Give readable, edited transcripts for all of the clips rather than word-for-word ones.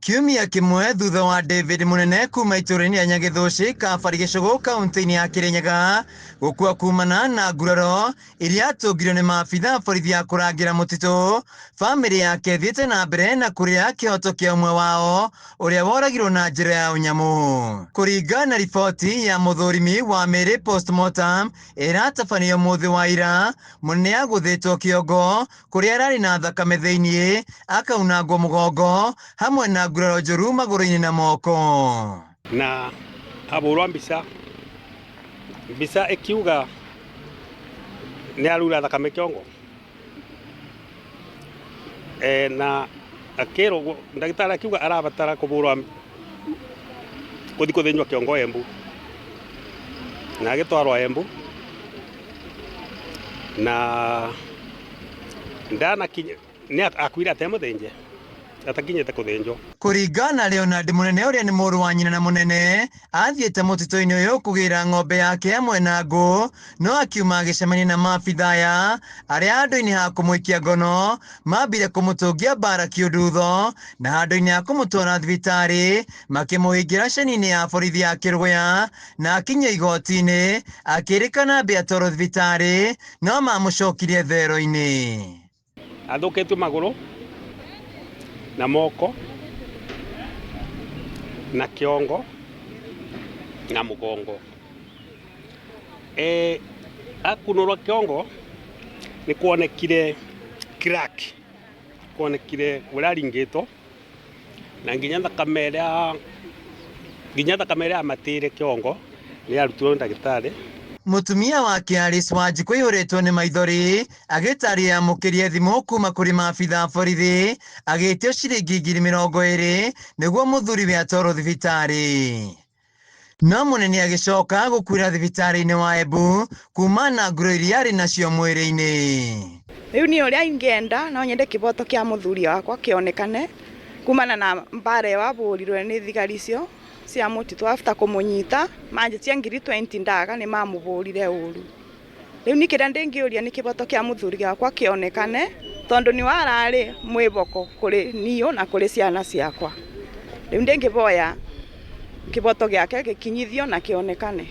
Kiumia kĩmwe thutha wa David Munene kuma itũũra-inĩ rĩa Nyagĩthũci, Kabari Gĩcũgũ, kaunti-inĩ ya Kĩrĩnyaga gũkua kumana na nguraro iria atũngirio nĩ maabitha a borithi a kũrangĩra mũtitũ, bamĩrĩ yake ĩthiĩte na mbere na kũrĩra kĩhoto kĩa ũmwe wao ũrĩa woragirwo na njĩra ya ũnyamũ. Kũringana na riboti ya mũthũrimi wa mĩĩrĩ postmortem ĩratabanio ũmũthĩ wa ira, Munene agũthĩtwo kĩongo kũrĩa ararĩ na thakame thĩinĩ, akaunangwo mũgongo hamwe na nguraro njũru magũrũ-inĩ na moko. Na ahũrwo mbica, mbica ĩkiuga nĩ arura thakame kĩongo. Na akĩrwo, ndagĩtarĩ akiuga arabatara kũbũrwo gũthiĩ gũthĩnjwo kĩongo Embu. Na agĩtwarwo Embu na ndanakinya, nĩ akuire atemũthĩnje, atakinyĩte kũthĩnjwo. Kũringana na Leonard Mũnene ũrĩa nĩ mũrũ wa nyina na Mũnene, athiĩte mũtitũ-inĩ ũyũ kũgĩra ng'ombe yake hamwe na ngũ, no akiuma agĩcemania na maabitha aya arĩa handũ-inĩ ha kũmũikia ngono mambire kũmũtũngia mbara kĩũndutho, na handũ-inĩ ha kũmũtwara thibitarĩ makĩmũhingĩra ceni-inĩ ya borithi ya Kĩrũgũya, na akinyio igoti-inĩ akĩrĩkana ambe atwarwo thibitarĩ no mamũcokirie thero-inĩ. Athũkĩtio magũrũ na moko na kĩongo na mũgongo. Akunũrwo kĩongo nĩ kuonekire crack, kuonekire ũrĩa aringĩtwo na nginya thakame ĩrĩa, nginya thakame ĩrĩa yamatĩire kĩongo nĩ yarutirwo nĩ ndagĩtarĩ. Mũtumia wake Alice Wanjikũ aihũrĩtwo nĩ maithori agĩtarĩria amũkĩrie thimũ kuma kũrĩ maabitha a borithi agĩtio ciringi ngiri mĩrongo ĩrĩ nĩguo mũthuriwe atwarwo thibitarĩ. No Mũnene agĩcoka gũkuĩra thibitarĩ-inĩ wa Embu kuma na nguraro iria arĩ nacio mwĩrĩ-inĩ. Rĩu niĩ ũrĩa ingĩenda no nyende kĩboto kĩa mũthuri wakwa kĩonekane kumana na mbara ĩyo ahũrirwe nĩ thigari icio cia mũtitũ after kũmũnyita manjĩtie ngiri 20 ndaga nĩ mamũhũrire ũru. Rĩu niĩ kĩrĩa ndĩngĩũria nĩ kĩboto kĩa mũthuri wakwa kĩonekane tondũ nĩwe ararĩ mwĩboko kũrĩ niĩ na kũrĩ ciana ciakwa. Rĩu ndĩngĩboya kĩboto gĩake gĩkinyithio na kĩonekane.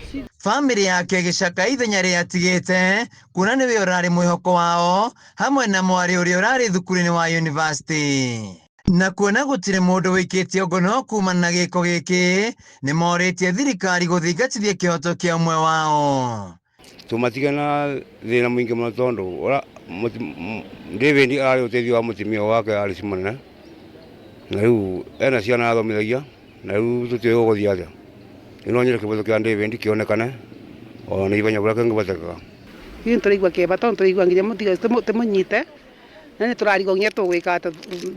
Bamĩrĩ yake ĩgĩcaka ithenya rĩrĩa atigĩte kuona nĩwe ũrarĩ mwĩhoko wao hamwe na mwarĩ ũrĩa ũrarĩ thukuru-inĩ wa yunivasĩtĩ. Na kuona gũtirĩ mũndũ wĩkĩtio ngono kumana na gĩko gĩkĩ, nĩ morĩtie thirikari gũthingatithia kĩhoto kĩa ũmwe wao. Tũmatige na thĩna mũingĩ mũno tondũ David ararĩ ũteithio wa mũtumia wake Alice Mũnene, na rĩu ena ciana athomithagia, na rĩu tũtiũĩ gũgũthiĩ atĩa. Rĩu no nyende kĩboto kĩa David kĩonekane ona ihenya ũrĩa kĩngĩhotekeka. Ithuĩ nĩtũraigua kĩeva tondũ tũraigua nginya mũthigari tũmũnyite, na nĩtũrarigwo nginya tũgwĩka atĩa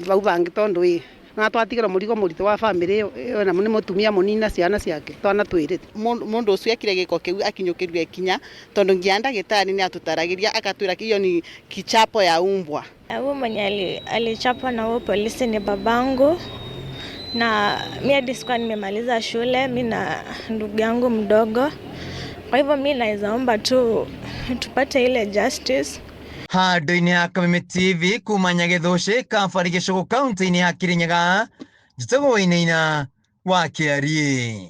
vau vangĩ tondũ ĩ na twatigĩrwo mũrigo mũritũ wa bamĩrĩ ĩyo na nĩ mũtumia mũnini na ciana ciake twana twĩrĩ. Mũndũ ũcio ekire gĩko kĩu akinyũkĩrio ikinya tondũ nginya ndagĩtarĩ nĩ atũtaragĩria akatwĩra hiyo ni kichapo ya umbwa. Huyu mwenye alichapwa na huyo polisi ni babangu, na mi hadi sikuwa nimemaliza shule, mi na ndugu yangu mdogo. Kwa hivyo mi naweza omba tu tupate ile justice. Handũ-inĩ ha Kameme TV kuma Nyagĩthũci, Kabari Gĩcũgũ, kaunti-inĩ ya Kĩrĩnyaga, njĩtagwo Wainaina wa Kĩariĩ.